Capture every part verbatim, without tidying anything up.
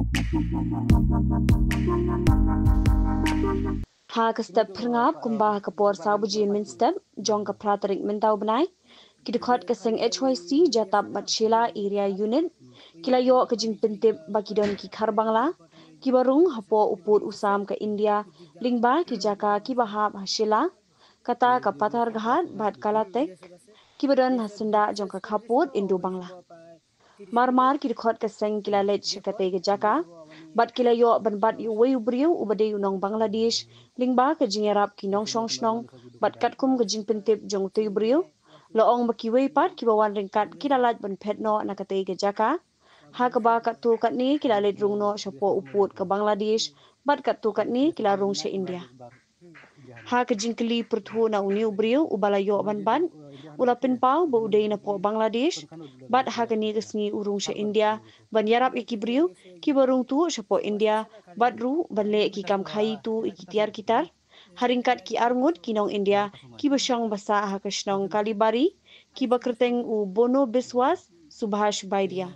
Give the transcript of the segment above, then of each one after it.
Ha ka step phyrngap kumba ha ka por saw baje mynstep jong ka phra tarik mynta u bnai, ki dkhot ka seng H Y C Jatap bad Shella Area Unit ki la ïoh ka jingpyntip ba ki don ki Khar Bangla kiba rung hapoh u pud u sam ka India lyngba ki jaka kiba hap ha Shella, kata ka Patharghat bad Kalatek, kiba don ha syndah jong ka khappud Indo-Bangla. Mar mar ki dkhot ka seng ki la leit sha katei ka jaka bad ki la ïoh ban bat ïa uwei u briew uba dei u nong Bangladesh lyngba ka jingïarap ki nongshong shnong bad katkum ka jingpyntip jong utei u briew, la ong ba kiwei pat kiba wan ryngkat ki la lait ban phet noh na katei ka jaka, ha kaba katto katne ki la leit rung noh shapoh u pud ka Bangladesh bad katto katne ki la rung sha India. Ha ka jingkylli pyrthuh na une u briew uba la ïoh ban bat, u la pynpaw ba u dei napoh Bangladesh bad ha kane ka sngi u rung sha India ban ïarap ïa ki briew kiba rung tuh shapoh India bad ruh ban leh ki kam khaii tuh ïa ki tiar ki tar ha ryngkat ki arngut ki nong India kiba shong ba sah ha ka shnong Kalibari, kiba kyrteng u Bono Biswas Subhash Baidia.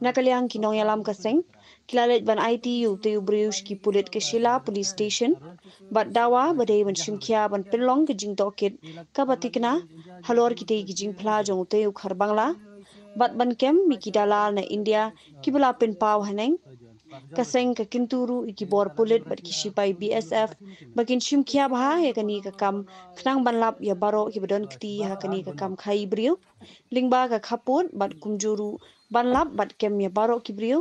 Na ka liang ki nongïalam ka seng ki la leit ban aiti ïa utei u briew sha ki pulit ka Shella Police Station bad dawa ba dei ban shim khia ban pynlong ka jingtohkit kaba thikna halor kitei ki jingphla jong utei u Khar Bangla bad ban kem ïa ki dalal na India kiba la pynpaw haneng. Ka seng ka kyntu ruh ïa ki bor pulit bad ki shipai B S F ba kin shim khia bha ïa kane ka kam khnang ban lap ïa baroh kiba don kti ha kane ka kam khaii briew lyngba ka khappud bad kumjuh ruh ban lap bad kem ïa baroh ki briew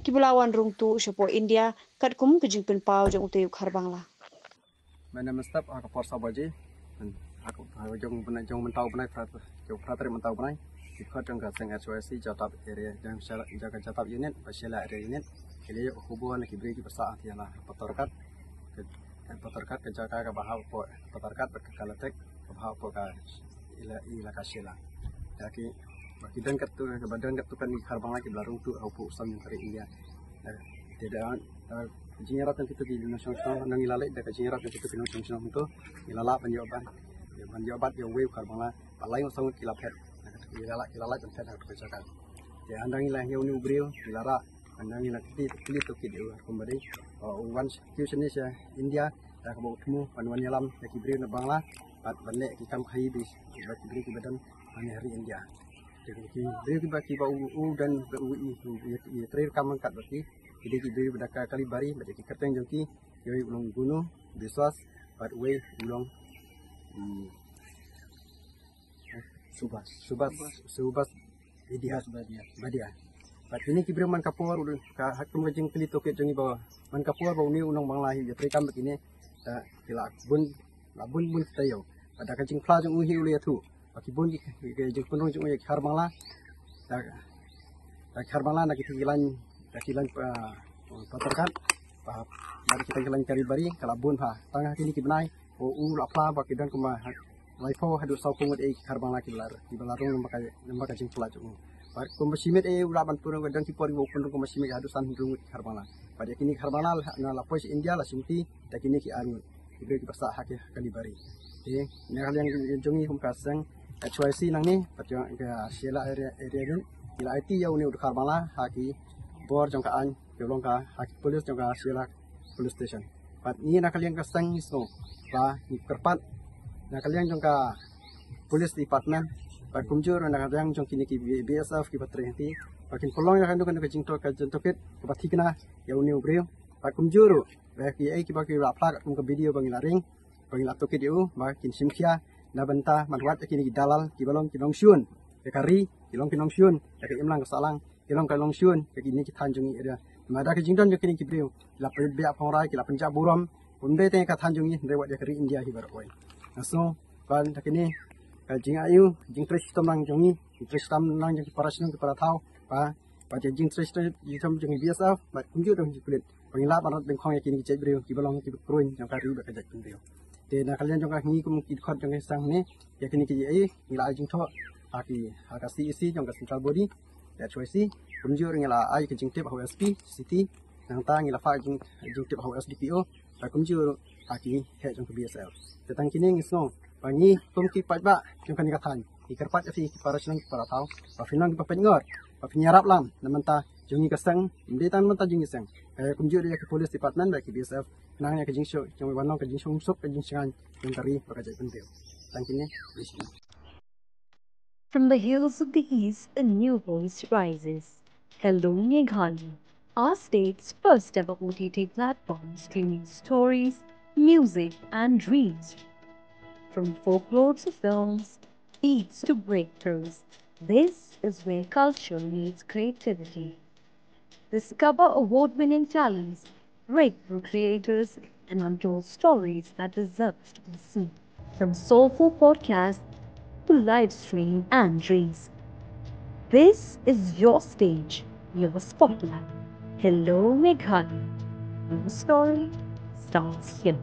kiba la wan rung tuh shapoh India katkum ka jingpynpaw jong utei u Khar Bangla. Mynne mynstep ha ka por saw baje, ha ka, ha ka jong bnai, jong mynta u bnai, phra, jong phra tarik mynta u bnai, ki dkhot jong ka seng H Y C Jatap area, jong sha, jong ka Jatap unit bad Shella area unit ki la ïoh khubor na ki briew kiba sah ha Shella, Patharghat, ka, ka Patharghat ka jaka kaba hap hapoh Patharghat bad ka Kalatek kaba hap hapoh ka ila, ilaka Shella. Ïa ki, ba ki don katto, ba don katto katne ki Khar Bangla kiba la rung tuh ha u pud u sam jong ka ri India. Eh, te da, da ka jingïarap jong kito ki nongshong shnong, nang ngi la leit da ka jingïarap jong kito ki nongshong shnong to, ngi la lah ban ïoh bat, ban ïoh bat ïa uwei u Khar Bangla, ba lai ngut saw ngut ki la phet, ki la lah, ki la lah ban phet ha kato ka jaka. Te hadang ngi la ïoh une u briew, ngi la rah, hadang ngi la kylli, kylli tohkit ïa u kumba dei, uh, u wan kiew shane sha India, da kaba u thmu ban wan ïalam ïa ki briew na Bangla bad ban leh ki kam khaii bad ki briew kiba don hangne ha ri India. Te ki briew kiba, kiba u, u don, u, u, u, u, u treikam ryngkat bad ki, ki dei ki briew ba da ka Kalibari bad ki kyrteng jong ki, ïa u long Bono Biswas bad uwei u long, hmm, Subhash. Subhash, Subhash Badia. Badia. Badia. Bad kine ki briew man ka por u ka, ha kum ka jingkylli tohkit jong ngi ba man ka por ba une u nong Bangla hi u treikam bad kine, eh, ki la bun, la bun bun ki taïew. Bad da ka jingphla jong u hi u la ïathuh ba ki bun ki, ki, ki jingpynrung jong u ïa ki Khar Bangla. Da, da ki Khar Bangla na kita ki lain, da ki lain, eh, Patharghat. Ba, ba kita ki lain Kalibari ka la bun bha. Tang ha kine ki bnai, u, u la phla ba ki don kumba laiphew haduh sawphew ngut eh ki Khar Bangla kiba la, kiba la rung lyngba ka, lyngba ka jingphla jong u. Bad kumba shimet eh u lah ban pynrung, ka don ki por kiba u pynrung kumba shimet haduh san hynriew ngut ki Khar Bangla. Bad ïa kine ki Khar Bangla la, na la poi sha India la shim kti da kine ki arngut, ki briew kiba sah ha ki, ha Kalibari. Te na ka liang jong ngi kum ka seng H Y C nangne bad jong ka Shella area, area unit, ngi la aiti ïa une u Khar Bangla ha ki bor jong ka aiñ, ki long ka, ha ki pulit jong ka Shella Police Station. Bad ngi na ka liang ka seng ngi sngew ba ngi kyrpad na ka liang jong ka Police Department bad kumjuh na ka liang jong kine ki B S F kiba trei hangtei ba kin pynlong ïa kano kano ka jingtoh, ka jingtohkit kaba thikna ïa une u briew. Bad kumjuh ruh ba kiei kiba ki la phla katkum ka video ba ngi la ring, ba ngi la tohkit ïa u, ba kin shim khia na bynta ban wad ïa kine ki dalal kiba long ki nongshun ïa ka ri, ki long ki nongshun ïa ka imlang ka sahlang, ki long ki nongshun ïa kine ki thaiñ jong ngi area. Namar da ka jingdon jong kine ki briew ki la pynbiang phongrai, ki la pynjah burom, ym dei tang ïa ka thaiñ jong ngi hynrei wat ïa ka ri India hi baroh kawei. Nga sngew ba da kine ka jingai u, jingtrei shitom lang jong ngi, jingtrei shitom lang jong ki para shnong ki para thaw, ba, ba ïa jingtrei shitom jong ngi B S F bad kumjuh jong ngi pulit, ba ngin lah ban rat dyngkhong ïa kine ki jaitbynriew kiba long kiba kruiñ jong ka ri bad ka jaitbynriew. Te na ka liang jong ka, ngi kum ki dkhot jong ka seng ne, ïa kine ki, eh, ngi la ai jingthoh ha ki, ha ka C E C jong ka Central Body, H Y C, kumjuh ruh ngi la ai ka jingtip ha u S P City, nangta ngi la phah jing, jingtip ha u S D P O, bad kumjuh ruh ha ki heh jong ka B S F. Te tang kine ngi sngew ba ngi kum ki paidbah jong kane ka thaiñ, ngi kyrpad ïa phi ki para shnong ki para thaw, ba phin long kiba peit ngor, ba phin ïarap lang na bynta jong ngi ka seng, ym dei tang na bynta jong ngi seng, ka kumjuh ruh ïa ka police department bad ka B S F, khnang ïa ka jingshoh jong ngi ban long ka jingshongsuk, ka jingshngaiñ jong ka ri bad ka jaitbynriew. Tang kine. From the hills of the East, a new voice rises. Hello Meghalaya, our state's first ever O T T platform streaming stories, music, and dreams. From folklore to films, beats to breakthroughs, this is where culture meets creativity. Discover award winning talents, breakthrough creators, and untold stories that deserve to be seen. From soulful podcasts to live stream and dreams, this is your stage, your spotlight. Hello Meghalaya, your story starts here.